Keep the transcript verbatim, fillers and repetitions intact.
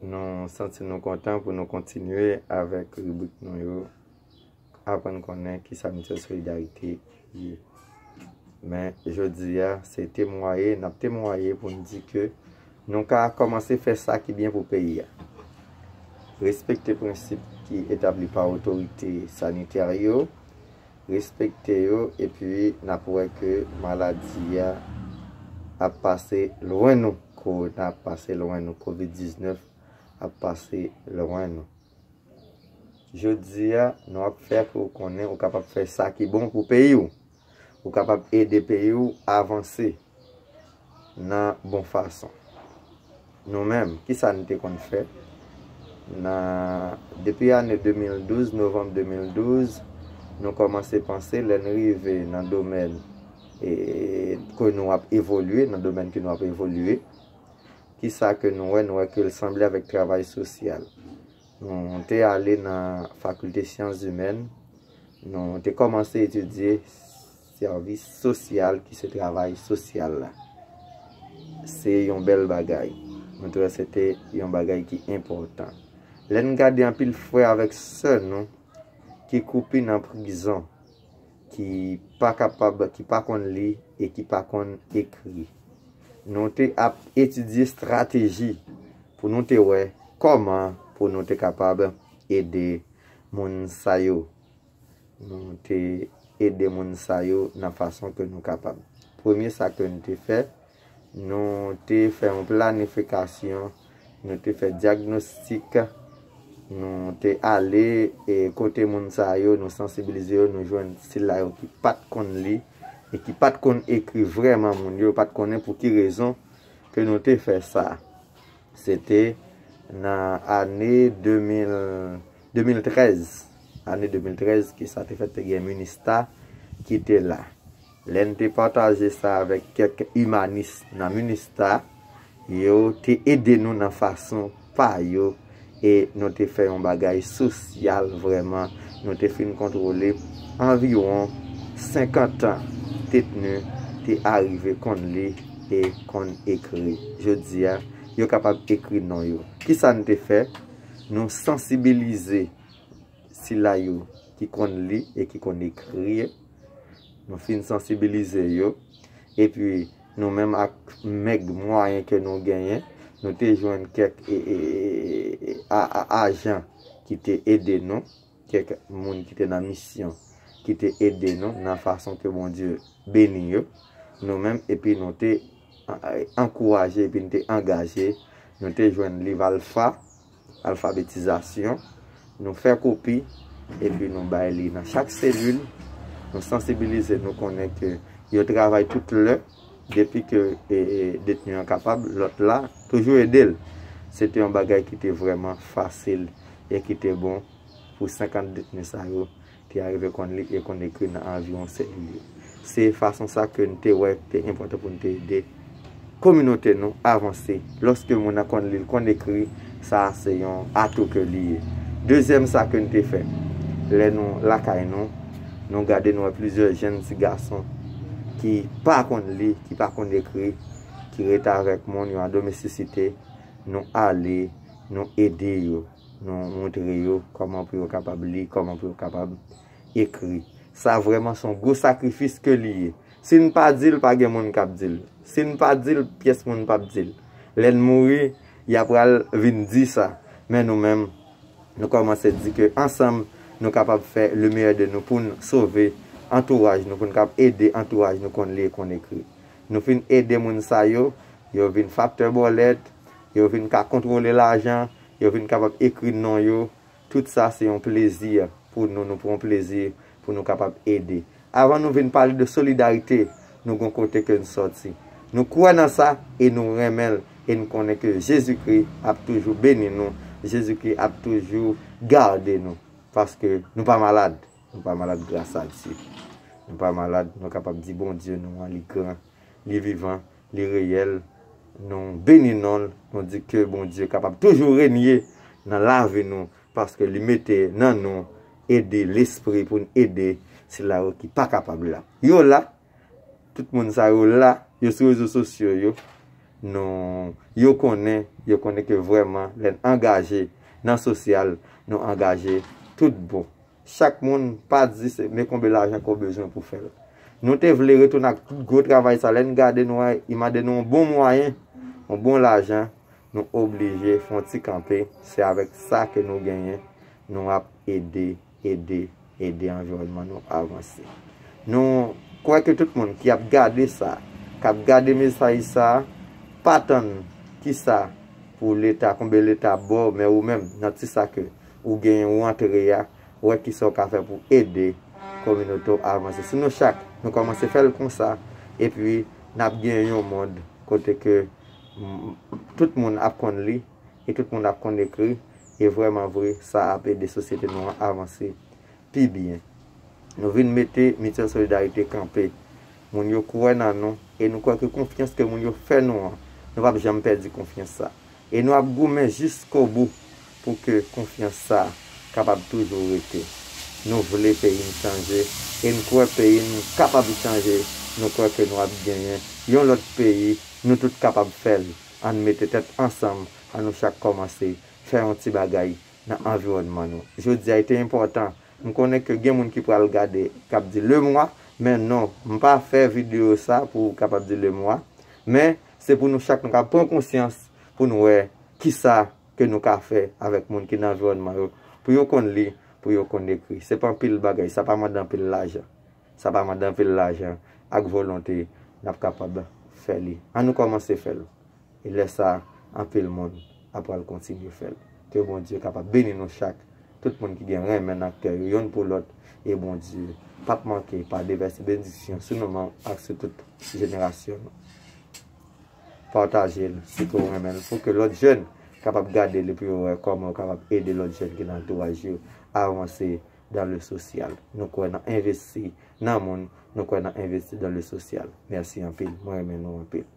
Nou santi nou kontan pou nou kontinye avèk ribrik nou yo, aprann konnen kisa Mityèl Solidarite ye. Men jodi a, se temwaye, n ap temwaye pou n di ke nou ka kòmanse fè sa ki byen pou peyi a. Respekte prensip ki etabli pa otorite sanitè yo, respekte yo, epi n ap wè ke maladi a ap pase lwen nou. Kowona ap pase lwen nou, kovid diznèf ap pase lwen nou. Jodi a, nou ap fè pou w konnen ou kapab fè sa ki bon pou peyi w. Ou kapab ede peyi w avanse nan bon fason. Nou menm, kisa n te konn fè? Nan, depi ane de mil douz, novanm de mil douz, nou kòmanse panse lè n rive nan domèn e, ke nou ap evolye, nan domèn ke nou ap evolye. Kisa ke nou wè? Nou wè ke l sanble avèk travay sosyal. Nou te ale nan fakilte syans imèn, nou te kòmanse etidye sèvis sosyal ki se travay sosyal la. Se yon bèl bagay. Nou te wè se te yon bagay ki enpòtan. Lè n gade anpil frè avèk sè nou ki koupi nan prizon, ki pa kapab, ki pa konn li e ki pa konn ekri. Nou te ap etidye estrateji pou nou te wè kòman pou nou te kapab ede moun sa yo. Nou te ede moun sa yo nan fason ke nou kapab. Premye sa ke nou te fè, nou te fè yon planifikasyon, nou te fè dyagnostik, nou te ale e kote moun sa yo, nou sansibilize yo, nou jwenn sila yo ki pa t konn li e ki pa t konn ekri vrèman moun yo, pa t konnen pou ki rezon ke nou te fè sa. Se te nan ane de mil, de mil trèz, ane de mil trèz ke sa te fèt, te gen Minista ki te la. Lè n te pataje sa avèk kèk imanis nan Minista, yo te ede nou nan fason pa yo e nou te fè yon bagay sosyal vrèman. Nou te fin kontwole anviwon senkant detni te arive konn li e konn ekri. Jodi a, yo kapab ekri non yo. Kisa n te fè? Nou sansibilize sila yo ki konn li e ki konn ekri. Nou fin sansibilize yo. Epi, nou menm ak mèg mwayen ke nou genyen, nou te jwenn kèk e, e, e, a, a, ajan ki te ede nou, kèk moun ki te nan misyon ki te ede nou nan fason ke Bondye beni yo. Nou menm, epi nou te a, a, ankouraje, epi nou te angaje, nou te jwenn liv alfa, alfabetizasyon, nou fè kopi, epi nou bay li nan chak selil, nou sansibilize, nou konnen ke yo travay tout lè, depi ke e, e, detni an kapab, lòt la toujou ede l. Se te yon bagay ki te vrèman fasil e ki te bon pou senkant detni sa yo te arive konn li e konn ekri nan anviwon sèt milyon. Se fason sa ke n te wè te enpòtan pou n te ede kominote nou avanse. Lòske moun nan konn li, l konn ekri, sa a se yon atou ke li ye. Dezyèm sa ke n te fè, lè nou lakay nou, nou gade nou wè plizyè jèn ti gason ki pa konn li, ki pa konn ekri, ki rete avèk moun, yo an domestisite, nou ale, nou ede yo, nou montre yo kòman pou yo kapab li, kòman pou yo kapab ekri. Sa vrèman se yon gwo sakrifis ke li ye. Si n pa di l, pa gen moun k ap di l. Si n pa di l, pyès moun p ap di l. Lè n mouri, y a pral vin di sa. Men nou menm, nou kòmanse di ke ansanm, nou kapab fè le meilleur de nous pou n sove antouraj nou, pou n kab ede antouraj nou konn li e konn ekri. Nou fin ede moun sa yo, yo vin faktè bòlèt, yo vin ka kontwole lajan, yo vin kapab ekri non yo. Tout sa se yon plezi pou nou, nou pran plezi pou nou kapab ede. Avan nou vin pale de solidarite, nou gon kote ke n sòti. Nou kwè nan sa e nou renmen l e n konnen ke Jezikri ap toujou beni nou, Jezikri ap toujou gade nou, paske nou pa malad, nou pa malad gras a Dye. Nou pa malad, nou kapab di Bondye nou an, li gran, li vivan, li reyèl. Nou beni non l, nou di ke Bondye kapab toujou renye nan lavi nou, paske li mete nan nou ede lespri pou n ede sila yo ki pa kapab la. Yo la, tout moun sa yo la, yo sou rezo sosyo yo, Nou, yo konnen, yo konnen ke vrèman, lè n angaje nan sosyal, nou angaje tout bon. Chak moun pa di se men konbe lajan ke w bezwen pou fè l. Nou te vle retounen ak tout gwo travay sa. Lè n gade nou an, li mande nou yon bon mwayen, yon bon lajan, nou oblije fè yon ti kanpe. Se avèk sa ke nou genyen, nou ap ede, ede, ede anviwònman nou avanse. Nou kwè ke tout moun ki ap gade sa, k ap gade mesaj sa, pa tann kisa pou Leta, konbe Leta ba w, men ou menm, nan ti sa ke ou genyen, ou antre a, wè kisa w ka fè pou ede kominote w avanse. Si nou chak, nou kòmanse fè l konsa, epi n ap gen yon mond kote ke, mm, tout moun ap konn li, e tout moun ap konn ekri, e vrèman vre, sa ap ede sosyete nou an avanse pi byen. Nou vin mete Mityèl Solidarite kanpe. Moun yo kwè nan nou, e nou kwè ke konfyans ke moun yo fè nou an, nou p ap janm pèdi konfyans sa. E nou ap goumen jiskobou pou ke konfyans sa kapab toujou rete. Nou vle peyi n chanje, e n kwè peyi n kapab chanje. Nou kwè ke nou ap genyen yon lòt peyi, nou tout kapab fè l. Ann mete tèt ansanm, ann nou chak kòmanse fè yon ti bagay nan anviwònman nou. Jodi a, li te enpòtan. M konnen ke gen moun ki pral gade, k ap di lemwa, men non, m pa fè videyo sa pou kapab di lemwa, men se pou nou chak nou ka pran konsyans pou nou wè kisa ke nou ka fè avèk moun ki nan anviwònman yo, pou yo konn li, pou yo konn ekri. Se pa anpil bagay, sa pa mande anpil lajan. Sa pa mande anpil lajan, ak volonte, n ap kapab fè li. Ann nou kòmanse fè l. E lè sa, anpil moun ap pral kontinye fè l. Ke Bondye kapab beni nou chak, tout moun ki gen renmen nan kè yo, yonn pou lòt, e Bondye p ap manke pa devèse benediksyon sou nou menm ak sou tout jenerasyon nou. Pataje l, si ke w renmen l, pou ke lòt jèn kapab gade li, pou yo wè kòman yo kapab ede lòt jèn ki nan antouraj yo avanse dans le social. Nou kwè nan envesti nan moun, nou kwè nan envesti dans le social. Mèsi anpil, mwen renmen nou anpil.